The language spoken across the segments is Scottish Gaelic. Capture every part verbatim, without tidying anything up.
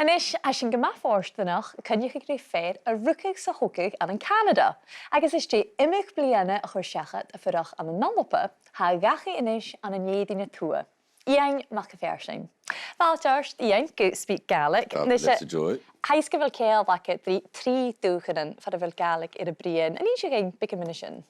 A-nis, tha sinn gu math fortanach coinneachadh ri fear a rugadh 's a thogadh ann an Canada, agus às dèidh iomadh bliadhna a chur seachad a' fuireach ann an Alba, tha e dhachaigh a-nis ann an Èirinn a Tuath. Iain Mac a' Phearsain. Fàilte ort, Iain, gu SpeakGaelic. Tapadh leibh, a Joy. Tha fhios gu bheil ceangal agad ri trì dùthchannan far a bheil Gàidhlig air a bruidhinn. An innis thu dhuinn beagan mu dheidhinn sin?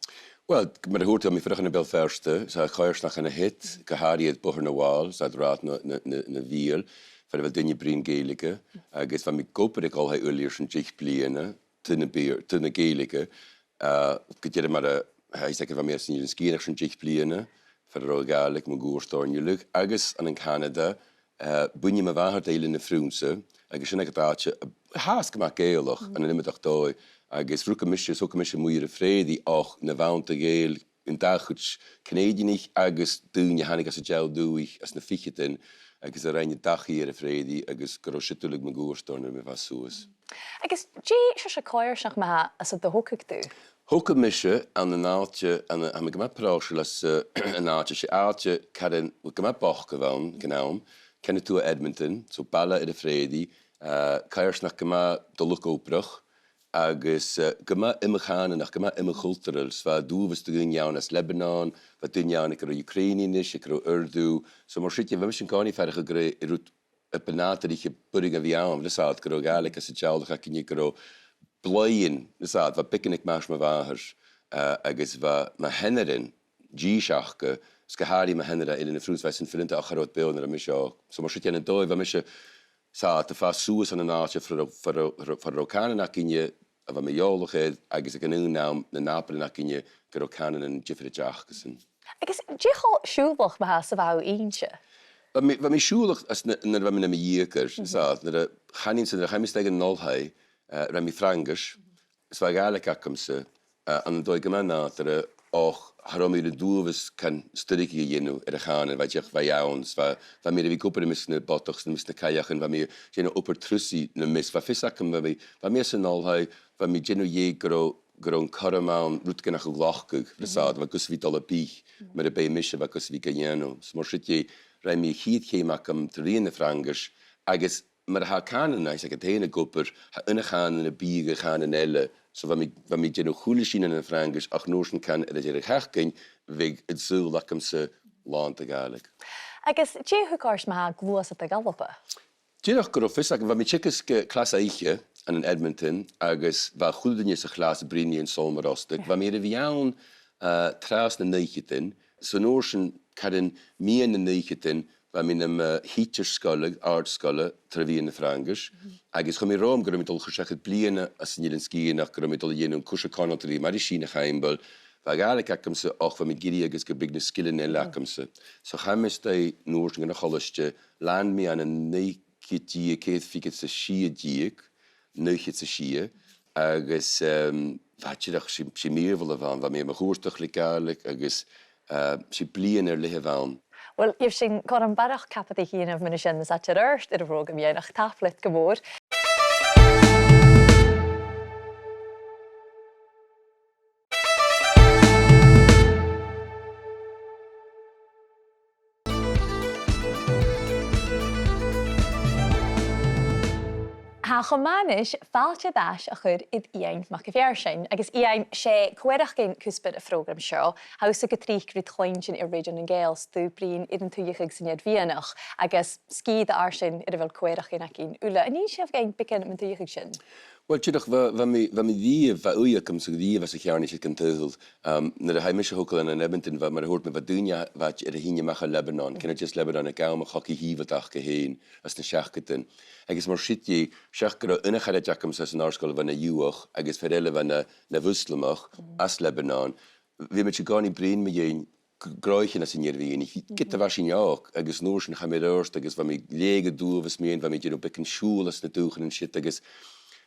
Well, mar a thuirt thu, tha mi a' fuireach ann am Beul Feirste, 's tha e coimhearsnach ann a shin, gu h-àraidh air Bothair na bhFál, 's e Rathad na, na, na, na bhFial, far a bheil daoine a' bruidhinn Gàidhlig, agus bha mi ag obair aig Oilthigh Uillt airson deich bliadhna, tro na Beurla, tro na Gàidhlig, eh, gu dearbh mar a, tha fhios agad, bha mi anns an Eilean Sgitheanach airson deich bliadhna, far an robh Gàidhlig mun cuairt oirnn uile, agus ann an Canada, eh, buinidh mo mhàthair do Eilean na Pronnsa, agus sin agad àite a tha fhathast gu math Gàidhealach ann an iomadach dòigh, agus rugadh mise, 's thogadh mise a-muigh air a' phrairie, ach na bh' ann de Ghàidheil an dà chuid Canèidianach agus daoine a thàinig às an t-Sabhal Dubh anns na ficheadan, agus a rinn an dachaigh air a' phrairie, agus gun robh siud uileag mun cuairt oirnn nuair a bha mi suas. Agus dè seòrsa coimhearsnach ma-thà às an do thogadh tu? Thogadh mise ann an àite, ann an, tha mi gu math pròiseil às, eh, an àite, 's e àite caran, well, gu math bochd a bh' ann aig an àm, ceann a tuath Edmonton, so baile air a' phrairie, eh, coimhearsnach gu math do luchd-obrach, agus, eh, gu math iomadh-chànanach, gu math iomadh-chultarail, 's bha uabhas de dhaoine ann às Lebanon, bha daoine ann aig an robh Ukrainians, aig an robh Urdu, so mar sin, bha mise an-còmhnaidh a' faireachdainn gur e rud a bu nàdarraiche a b' urrainn a bhith ann, 's e gun robh Gàidhlig anns an teaghlach againne, gun robh blàthachan, 's e, bha beagan aig maise mo mhàthar, eh, agus bha mo sheanairean dithis aca, 's gu h-àraidh mo sheanair à Eilean na Pronnsa, bha esan fileanta ach cha robh iad beò nuair a bha mise òg. So mar sin, an dòigh, bha mise, 's e, a' fàs suas ann an àite far an robh, far an robh, far an robh, far an robh cànan againne, a bha mi eòlach air, agus aig an aon àm na nàbaidhean againne gun robh cànanan diofraichte acasan. Agus dè cho siùbhlach ma-thà 's a bha thu innte? Bha mi, bha mi siùbhlach às na, nuair a bha mi nam dheugaire, 's e, nuair a chanainn-sa, nuair a chaidh mi a-steach dhan oilthigh, eh, rinn mi Fraingis, 's bha Gàidhlig agamsa, eh, ann an dòigh gu math nàdarra, ach cha robh mi air an uabhas can studigeadh a dhèanamh air a' chànan, bha e dìreach, bha e ann, 's bha, bha mi air a bhith ag obair am measg nam bodach, 's nam measg na cailleachan, bha mi a' dèanamh obair trusaidh nam measg, bha fios agam, bha mi, bha mi às an oilthigh, bha mi a' dèanamh dheth gun robh, gun robh an cothrom ann rudeigin a chleachdadh, 's e, bha gus a bhith a' dol am bith, mura b' e mise, bha gus a bhith ga dhèanamh. So mar sin, rinn mi a' chiad cheum agam tro mheadhan na Fraingis, agus mar a tha cànan, agus aig an taigh ag obair, tha aon chànan a' biathadh a' chànain eile. So bha mi, bha mi a' dèanamh a h-uile sìon ann am Fraingis, ach an uair sin, can air an deireadh-sheachdain, bhiodh an saoghal agamsa làn de Ghàidhlig. Agus dè thug ort ma-thà gluasad gu Alba? Dìreach gun robh fios agam, bha mi a' teagasg, eh, clas-oidhche ann an Edmonton, agus bha a h-uile duine sa chlas a' bruidhinn an Sabhal Mòr Ostaig. Bha mi air a bhith ann, eh, tràth sna naochadan, 's an uair sin, caran meadhan nan naochadan, bha mi nam, eh, thidsear sgoile, àrd-sgoile, tro mheadhan na Fraingis, agus chùm mi romham gun robh mi a' dol a chur seachad bliadhna às an Eilean Sgitheanach, gun robh mi a' dol a dhèanamh cùrsa conaltraidh, mar a tha sinn a' call e. Bha Gàidhlig agamsa, ach bha mi ag iarraidh agus gum biodh na sgilean eile agamsa. So chaidh mi a-steach an uair sin dhan a' cholaiste, lean mi ann an naoi ceud deug, ceithir fichead 's a sia deug, naochad 's a sia, agus, ehm, bha e dìreach, 's e, 's e mìorbhail a bh' ann, bha mi air mo chuairteachadh le Gàidhlig agus, eh, 's e bliadhna air leth a bh' ann. Uill, gheibh sinn cothrom barrachd cabadaich a dhèanamh mu dheidhinn sin às dèidh a' bheairt air a' phrògram, Iain, ach tapadh leat gu mòr. Tha e cho math a-nis fàilte air ais a chur air Iain Mac a' Phearsain. Agus Iain, 's e co-fhaireachdainn cuspair a' phrògraim seo. Tha thusa gu tric ri cluinntinn air Radio nan Gàidheal 's tu a' bruidhinn air an t-suidheachadh san Iar-mheadhanach, agus sgìre air a bheil co-fhaireachdainn againn uile. An innis thu dhuinn beagan mun t-suidheachadh sin? Uill, dìreach, bha, bha mi, bha mi riamh, bha ùidh agamsa riamh anns a' cheàrnaidh sin dhan t-saoghal. Um, nuair a chaidh mise a thogail ann an Edmonton, bha, mar a thuirt mi, bha daoine a, bha air a thighinn a-mach à Lebanon, Kenneth Just Lebanon, aig àm a' chogaidh shìobhalta aca fhèin, anns na seachdadan. Agus mar sin, seach gun robh aon charaid agamsa san àrd-sgoil a bha na Iùdhach, agus fear eile a bha na, na Muslamach, às Lebanon, bha mi an-còmhnaidh a' bruidhinn mu dheidhinn g-, gnothaichean às an Iar-mheadhanaich, ged a bha sinn òg, agus an uair sin chaidh mi air adhart agus bha mi a' leughadh uabhas mu dheidhinn, bha mi a' dèanamh beagan siubhail anns na dùthchannan sin, agus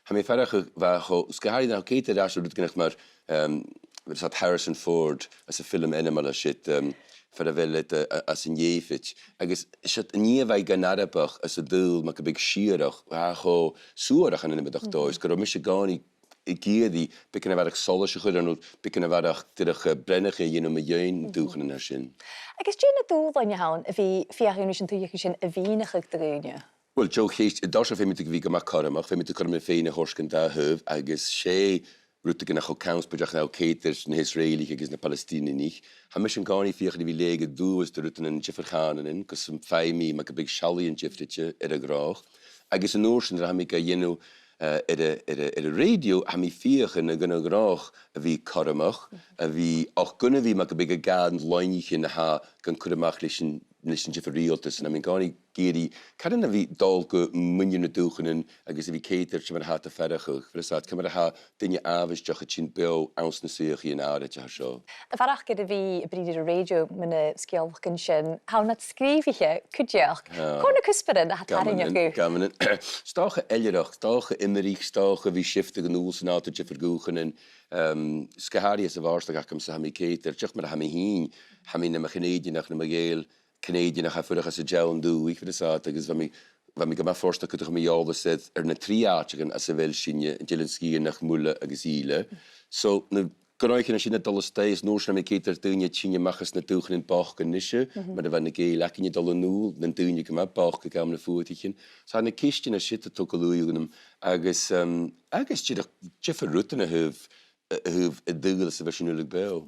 tha mi a' faireachdainn, bha, cho, 's gu h-àraidh nuair a thòisich iad air ais, rud gu math mar, um, 's e Harrison Ford anns a' fhilm ainmeil sin, um, far a bheil iad, uh, anns an Èipheit. Agus 's e an nì a bha iad gan Arabach anns an t-saoghal, mar gum biodh, siarach, bha e cho suarach ann an iomadach dòigh, 's gun robh mise an-còmhnaidh ag iarraidh beagan a bharrachd solais a chur ann, no beagan a bharrachd dìreach, eh, breithneachadh a dhèanamh mu dheidhinn na dùthchannan sin. Agus dè na dùbhlain a th' ann a bhith a' feuchainn ris an t-suidheachadh sin a mhìneachadh do dhaoine? Uill, deagh cheist, an toiseach feumaidh tu a bhith gu math cothromach, feumaidh tu do chuideachd fhèin a thoirt dhan dà thaobh, agus 's e rudeigin a tha cho ceangailte ri dà cheann, na h-Iosraelaich agus na Palaistinianaich. Tha mise an-còmhnaidh a' feuchainn a bhith a' leughadh dualchas de rudan ann an diofar chànanan, gus am faigh mi mar gum biodh seallaidhean diofraichte air a' ghnothach. Agus an uair sin, nuair a tha mi ga dhèanamh, eh, air a', air a', air a' rèidio, tha mi a' feuchainn gun a' ghnothach a bhith cothromach, a bhith, ach gun a bhith mar gum biodh a' gabhail loidhnichean a tha gan cur a-mach leis an, leis an diofar riaghaltas. Tha mi an-còmhnaidh ag iarraidh, caran a bhith a' dol gu muinntir nan dùthchannan agus a bhith a' coimhead air mar a tha iad a' faireachdainn, far a bheil iad, ciamar a tha daoine àbhaisteach a' tighinn beò anns na suidheachaidhean àraid a tha seo. A bharrachd air a bhith a' bruidhinn air an rèidio mu na sgeulachdan sin, tha thu nad sgrìobhaiche cuideachd. Ah. Cò na cuspairean a tha tarraing agaibh? Gabh mo leisgeul. 'S dòcha eilthireachd, 's dòcha imrich, 's dòcha a bhith a' seifteadh a-null 's a-nall do dhiofar dhùthchannan, ehm, 's gu h-àraidh sa bhàrdachd agamsa, tha mi a' coimhead air, dìreach mar a tha mi fhìn, tha mi nam Chinneadaineach, nam Ghàidheal Chinneadaineach a' fuireach anns an t-seann dùthaich, far a bheil iad, agus bha mi, bha mi gu math fortanach gun do chuir mi eòlas air, air na trì àiteachan anns a bheil sinne, an t-Eilean Sgitheanach, Muile agus Ìle. So, na gnothaichean sin a' dol a-staigh, is an uair sin tha mi a' coimhead air daoine a' tighinn a-mach às na dùthchannan bochda a-nise, mar a bha na Gàidheil againn a' dol a-null, na daoine gu math bochd aig àm nam fuadaichean. So, tha na ceistean sin a' togail ùidh agam, agus, ehm, agus dìreach diofar rudan a thaobh, a thaobh an dualchas a bha sinn uile beò.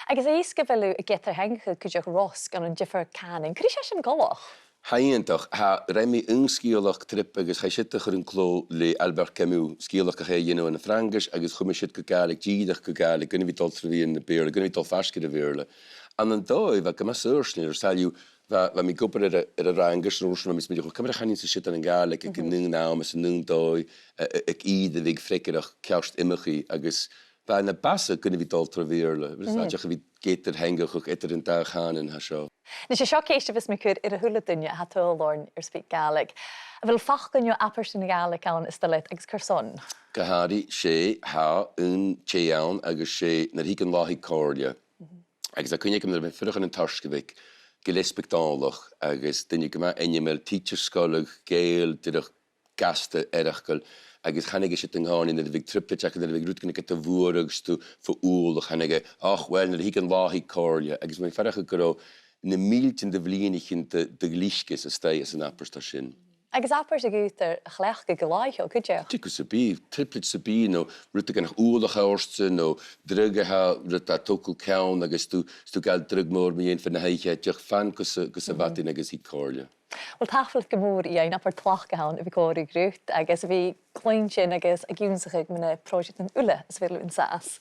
Agus a-nis gu bheil thu ag eadar-theangachadh cuideachd rosg ann an diofar chànanan, ciamar a tha sin a' dol? Tha e iongantach, tha, rinn mi aon sgeulachd trip agus chaidh siud a chur an clò le Albert Camus, sgeulachd a chaidh a dhèanamh ann am Fraingis, agus chuir mi siud gu Gàidhlig, dìreach gu Gàidhlig, gun a bhith a' dol tro mheadhan na Beurla, gun a bhith a' dol faisg air a' Bheurla. Ann an dòigh, bha e gu math saorsainneil air sàillibh, bha, bha mi ag obair air a', air an Fhraingis, an uair sin bha mi a' smaoineachadh, ciamar a chanainn-sa siud ann an Gàidhlig aig an aon àm is an aon dòigh, a, a, aig ìre a bhiodh freagarrach ceart iomchaidh, agus bha e na b' fhasa gun a bhith a' dol tro Bheurla, bha e, dìreach a bhith ag eadar-theangachadh eadar an dà chànan a tha seo. Nise, seo ceist a bhios mi a' cur air a h-uile duine a tha a' tadhal oirnn air SpeakGaelic. A bheil facal no abairt sa Ghàidhlig ann as toil leat agus carson? Gu h-àraidh, 's e, tha aon tè ann agus 's e, nuair a thig an latha, thig comhairle. Agus tha cuimhne agam nuair a bha mi a' fuireach ann an Tairce Bheag, Gilleasbaig Dòmhnallach, agus duine gu math ainmeil, tidsear sgoile, Gàidheal, dìreach gasta, eireachdail, agus chanadh e siud an-còmhnaidh nuair a bhiodh trioblaid aca, nuair a bhiodh rudeigin aca a' bhuaireadh agus tu fo uallach, chanadh e, "Och, uill, nuair a thig an latha, thig comhairle," agus bha mi a' faireachdainn gun robh na mìltean de bhliadhnaichean de, de ghliocas a-staigh anns an abairt sin. Agus abairt a ghabhas a chleachdadh gu làitheil cuideachd. Dè gus am bi, trioblaid sam bith, no rudeigin nach eil uallach ortsa, no dragh a tha, rud a tha a' togail ceann, agus tu, 's tu a' gabhail dragh mòr mu dheidhinn far na thèid e, dìreach fan gus a, gus a' mhadainn agus thig comhairle. Uill, tapadh leat gu mòr, Iain, abair tlachd a th' ann a bhith a' còmhradh riut agus a bhith a' cluinntinn agus ag ionnsachadh mu na pròiseactan uile sa bheil thu an sàs.